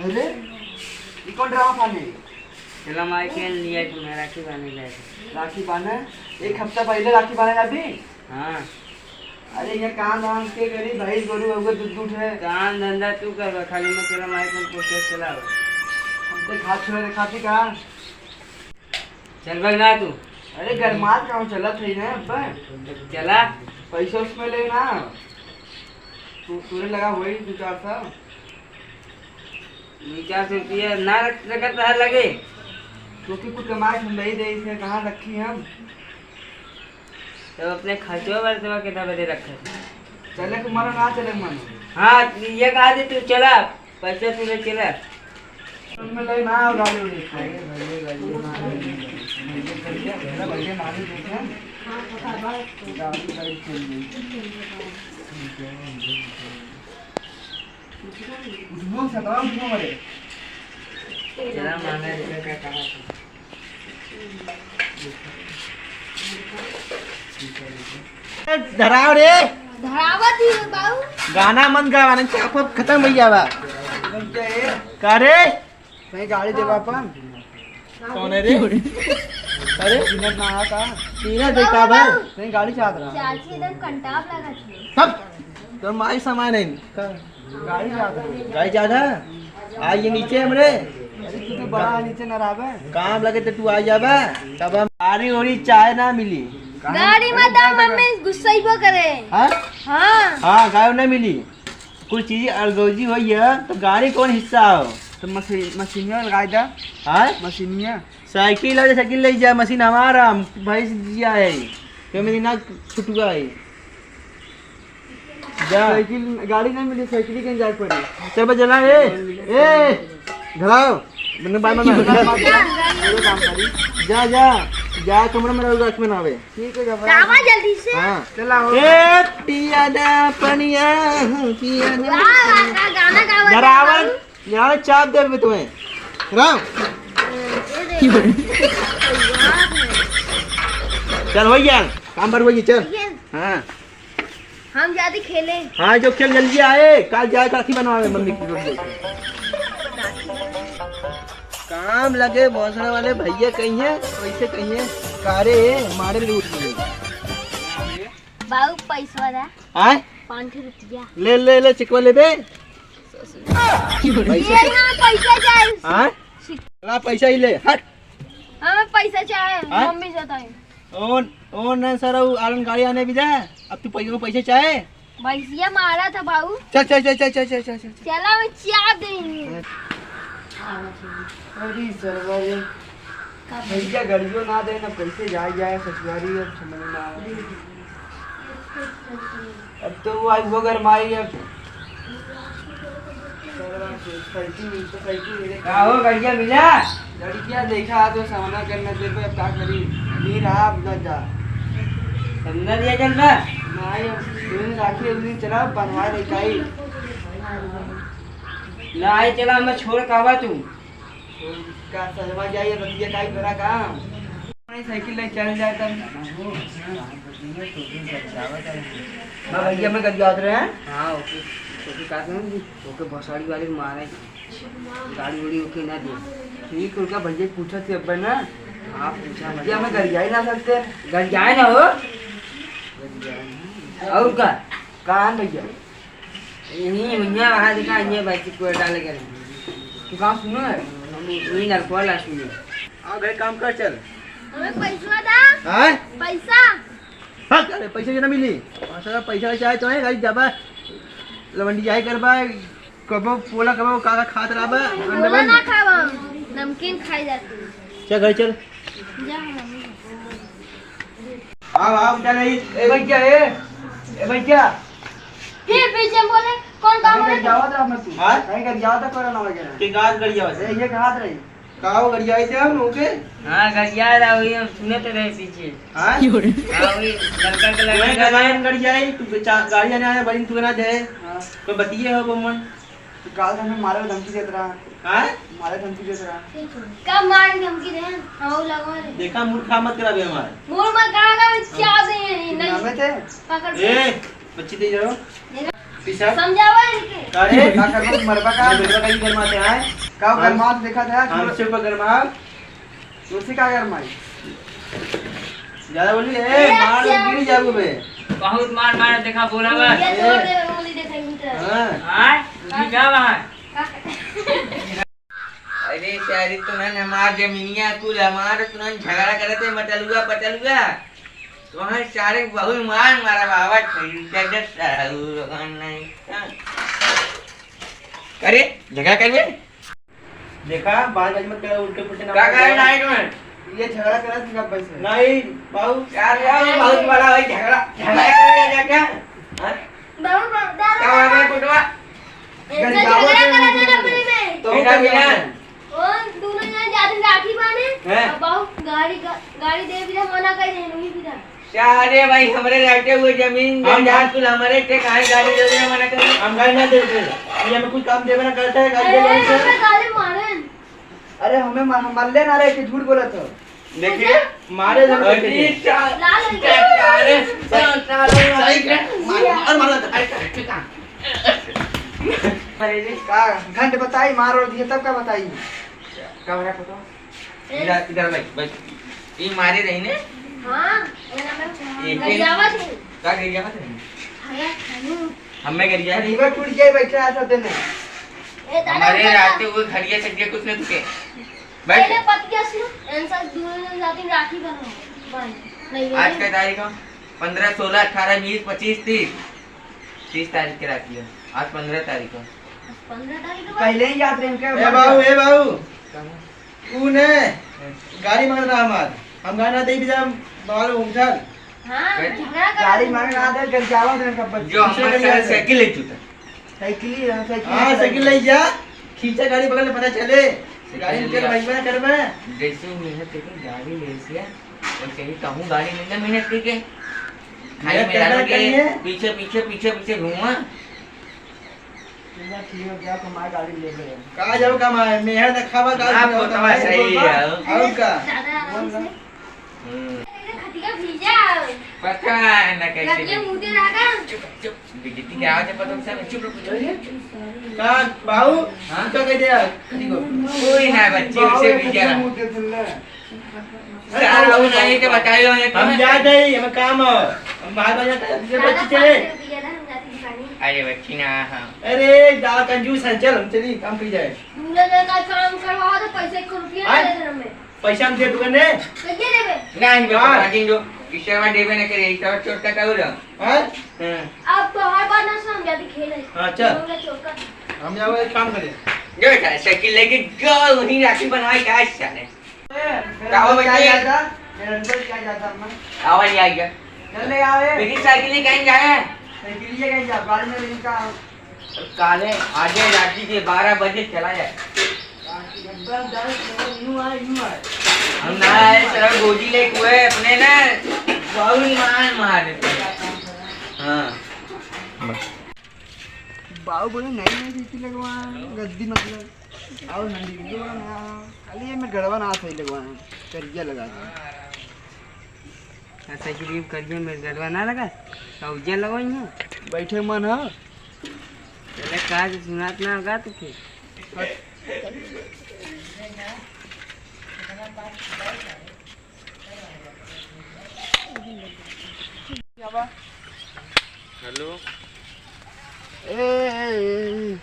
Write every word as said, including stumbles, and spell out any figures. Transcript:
अरे, ई कौन ड्रामा पाने? चला माई के लिए तुम्हें राखी बांधे जाए। राखी बांधे? एक हफ्ता पहले राखी बांधे जाती। हाँ। अरे, ये काम धाम के करी, भैंस गोरू अउर दूध दूध है। काम धंधा तू कर, खाली मैं तेरा माई को कोशिश चला। हम तो खा छोड़े खाती का? चल भाई ना तू। अरे, गरमात काम चलत है ना अब। चला। पैसा उसमें ले ना। तू, तूने लगा वही दो चार सौ। दो चार सौ रुपया ना रख सकत है लगे। क्योंकि कुछ कमाए हम नहीं दे, इसे कहाँ रखी हम? तब अपने खर्चवा बर्चवा के दबे दे रखे। चले के मनो ना चले के मनो। हाँ, ये कहा दे तू चला, पैसा तू ले चला। मैं ले ना आओ गाड़ी उड़ी। गाड़ी साइड चल गई। उठबो सतरा उठबो मरे। तेरा मांगा रे का कहा था? ए, धराव रे। धरावत ही हो बाऊ। गाना मन गावा, नहीं चाप खत्म हो जावा। का रे? कहीं गाड़ी देवा अपन। कौन है रे? अरे? चिन्हत ना आया का? चिन्हत देखा बा? नहीं, गाड़ी चाहत रहा। चाची एकदम कंटाप लगा थी। सब तोर माई सामान है। का? गाड़ी चाहत रहा। गाड़ी चाहत है? आ ये नीचे हमरे। अरे, तू तो बड़ा नीचे ना रहबे। काम लगे तो तू आ जाबे। तब हम गाड़ी ओड़ी चाहे ना मिली। गाड़ी मत दो, मम्मी गुस्सैबो करे। हाँ? हाँ। हाँ, गाड़ी ना मिली। कुछ चीज अलगौजी होई है, तो गाड़ी कौन हिस्सा हो? तो मशीन, मशीनिया लगा दे। हाँ? मशीनिया। साइकिल ले, साइकिल ले जा, मशीन हमारा, हम भैंस जिया है। तो मेरी ना छुटुआ है। जा। साइकिल, गाड़ी नहीं मिली, साइकिल ही कहीं जाए पड़ी। चल बे, चला, ए, ए, धराओ। मैंने बाय मामा, जा। जा, जा, जा, कमरे में रहो, रख में ना आवे। ठीक है, घबरा कावा जल्दी से। हाँ। चला हो। ए, पिया ना पनिया, पिया ना। वाह, वाह, का गाना गावा डरावन, था। यहाँ चाप दे अभी तुम्हें। राम। ये देखो। चल, हो गया। काम पर हो गई, चल। ठीक है। हाँ। हम जाते खेले। हाँ, जो खेल जल्दी आए, काल जाए राखी बनवावे मम्मी की। काम लगे भोसड़ा वाले भैया कहीं है, वैसे कहीं है। कारे मारे लूट लिए। बाऊ पैसवा दा। आय? पाँच सौ रुपया। ले, ले, ले, चिकवा ले बे। पैसा। ये ना पैसा चाहे। आय? चिक- ला पैसा ही ले, हट। हमें पैसा चाहे, आय? मम्मी से बताई। ओ, ओ, नहीं सर, वो आलन गाड़ी आने भी दे। अब तू पैसे, पैसे चाहे? भैंसिया मारा था बाऊ। चल, चल, चल। चला, मैं चाप देंगे। अरे सरवा रे। का भैया गाड़ियों ना दे ना, कैसे जाए जाए ससुरारी, अब समझ में ना आवे। अब तो वो आई वो घर मारी अब। सरवा से साइकिल मिल तो साइकिल मिले। का हो, गाड़िया मिला? लड़किया देखा तो सामना करना दे पे, अब का करी? नहीं रहा, अब ना जा। समझा दिया चल बा। नहीं, अब दिन राखी, एक दिन चला, बनवा ले काई। ना आई चला, मैं छोड़ कावा तू। का सजवा जाइए, रतिया काई करा काम। नहीं, साइकिल ले चल जाए तब। ना भैया, मैं गलियात रहे हैं। हाँ, ओके। ओके, का कहूँ? ओके, भसाड़ी वाले को मारे। गाड़ी उड़ी ओके ना दे। ठीक, उनका भैया पूछा थे अब ना। आप पूछा भैया, मैं गरिया ही ना सकते। गरियाए ना हो। गरियाए ना। और का? कहाँ भैया? यहीं, यहाँ वहाँ देखा, ये बाइक को डाले गए। तू कहाँ सुनो है? हम यहीं नलकुआ ला सुने। आ गए काम कर, चल। हमें पैसा दा। हाँ? पैसा। हाँ, अरे पैसा जो ना मिली। पाँच हजार पैसा चाहे तो है, गाड़ी जाबा, लवंडी जाए करबा, कबो पोला, कबो का, का खात रहबा, पोला ना खावा, नमकीन खाई जाती। चल, घर चल। जा, हम आओ, आओ, चल, ए, ए, भैया, ए, ए, भैया। फिर पीछे बोले, कौन काम कहीं है? कर जावा था, मत तू। हाँ? कहीं कर जावा था, कोरोना वगैरह। के गाज गड़िया ए, ये कहाँ रही? का हो, गरियाई थे हम ओके? हाँ, गरिया रहा, वही हम सुनत रहे पीछे। हाँ? हाँ, वही लड़का के लगा तुम्हें कहाँ गरियाई? तू बेचा-, गाड़ी आने आया, बड़ी तू ना जाए। हाँ। कोई बतिये हो, बम्मन? तो काल से हमें मारे धमकी देत रहा। हाँ? मारे धमकी देत रहा। कब मारे धमकी दे? हाँ, वो लगवा ले। देखा, मूड खराब मत करा बे हमार। मूड मत कहा कर, क्या दे ये? नहीं। नामे थे? पकड़। ए, बच्ची दे जाओ। पीछा। समझावा इनके। अरे, का करबो, मरबा का? ये बेटवा का ही गरमाते हैं। का हाँ। गरमात देखा था? हमसे ऊपर गरमाओ। तुलसी का गरमाई? ज्यादा बोली, ए, ए, मार अच्छा। गिर जाबू बे। बहुत मार मार देखा बोला बस। ये तोड़ दे, बोली देखा इनका। हाँ। हाँ? तुलसी का बा? का अरे सारे तुनन हमार जमीनिया कुल हमार, तुनन झगड़ा करत है मटलुआ पटलुआ। तुहन सारे बहुत मार मारा बाबा, खरीद के दे सारा उ लोगन नहीं। हाँ। अरे झगड़ा करबे? देखा, बात बात मत करा, उल्टे पुल्टे ना का बोल। करे नहीं तुमन? ये झगड़ा करत है बस। नहीं, बाबू। यार, यार, बहुत बड़ा है झगड़ा। झगड़ा करे जा क्या? हाँ? बाबू, बाबू, दादा, का बात है, दादा। पुटवा? ए, गरीब झगड़ा बाबू करत है ना अपने में। तो बेटा, क्या बिना। ओ, दोनों जने जाते राखी बांधे, हैं? अब बाबू गाड़ी, गा-, गाड़ी दे बिना मना कर दे, नहीं बिना। क्या रे भाई, हमरे रहते हुए जमीन हम जायदाद कुल हमरे थे, काहे गाड़ी दे बिना मना कर? हम गाड़ी ना देते, ये हमें कुछ काम देवे ना करता है, गाड़ी अरे, दे देते। हमें गाली मारन। अरे, हमें मा-, मल्ले ना रहे कि झूठ बोलत हो। देखिए, मारे जन अरे, देखिए। चा-, लाल हो गया। चा-, अरे, चा-, चा-, सही करे। मार, मार, मार, अरे, अरे, का? का घंट बताई, मार और दिए, तब का बताई? का हो रहा है, बताओ? ए? इधर, इधर बैठ, बैठ। ई मारे रही ने? हाँ, ये ना मैं एक गरियावत है। का गरियावत है? अरे, खानू। हमें गरिया रही। हड्डी टूट गया, बैठा है सब दिन। ए, दादा, हमारे उधर रहते हुए घड़िया चढ़िया कुछ नहीं तुके। बैठ। पहले पतिया सुनो, इन सब दोनों जन जाते राखी बंधो। बंध। नहीं, आज नहीं। का तारीख है? पन्द्रह, सोलह, अठारह, बीस, पच्चीस, तीस। तीस तारीख के राखी है। आज पन्द्रह तारीख है। आज पन्द्रह तारीख है। पहले ही याद रहे इनके ए बाबू, ए बाबू। ऊ ने गाड़ी मांग रहा हमार। हम गाड़ी ना दे भी जा, बाहर उठल। हाँ, झगड़ा कर गाड़ी मांग रहा था, घर जावा दे इनका बच्चा। जो हमारे साथ साइकिल ले चुका। साइकिल ही, हाँ, साइकिल हाँ, ही। साइकिल ले जा। खींचा गाड़ी बगल में पता चले। गाड़ी निकल भाई में कर में। जैसे मेहनत करके गाड़ी ले लिया, और कहीं कहूँ गाड़ी नहीं ना मेहनत करके। खाली मेहनत मेरा करना के चाहिए। पीछे, पीछे, पीछे, पीछे घूमा। पूरा ठीक हो गया, कमाए गाड़ी ले गए। कहाँ जाओ कमाए? मेहर दिखावा गाड़ी ना, में, फोटवा और सही है। और का? दादा, आराम से। हम्म। खटिया भीजा। पता है ना कैसे लगे नहीं। मुझे लगा। चुप, चुप। बेइज्जती के आवाज है, पता नहीं, चुप रहो, चुप रहो। का बाबू? हाँ? का कह दिया? कोई ना, बच्ची बाबू उसे एक भीजा। मुंह दे दिल है। सारा वो नहीं के बताइयो है हम तुम्हें। जात है, हमें काम है। हम बाहर बाजार का, ये बच्ची चले। अरे बच्ची ना, हाँ। अरे, दादा कंजूस है, चल, हम चली, काम की जाए। दूल्हे का काम करवाओ तो पैसे एक रुपया आय? ना दे दे हमें। पैसा हम दे दूंगा ने। कैसे देबे? नहीं, हाँ। बाबा जी जो, इस समय देबे ना करे, इस समय छोटका का हो रहा। हाँ? हाँ। अब तो हर बार ना सुन, जाती खेले। हाँ, चल। हम लोग छोटका। हम जाओ, एक काम करें। जो बेटा, साइकिल लेके जाओ, वहीं राखी बनवाए, क्या इच्छा है? ए, का हो मेरा बेटी? क्या जाता? मेरा रिजल्ट क्या जाता, अम्मा? आवा नहीं आएगा। चल ले आओ, ए। बेटी, साइकिल लेके कहीं जाए? साइकिल लेके कहीं जा, गाड़ी में लेके जा। काले आजे राती के बारह बजे चला जाए। एकदम दस, यूं आए, यूं आए। हम ना आए, सर, गोदी ले कुए अपने ना, बहुत मार मार देते हैं। हाँ। बाबू बोले, "नहीं, नहीं, बीपी लगवा, गद्दी मतलब।" और नंदी के बोला, "ना, खाली ये मैं गड़वा ना सही लगवा, करिया लगा दे।" अच्छा, कि ये करिया में गड़वा ना लगा, तो उज्जर लगवाई है। बैठे मन है। चले, का जे सुनात ना होगा तो फिर। हेलो। ए, ए, ए,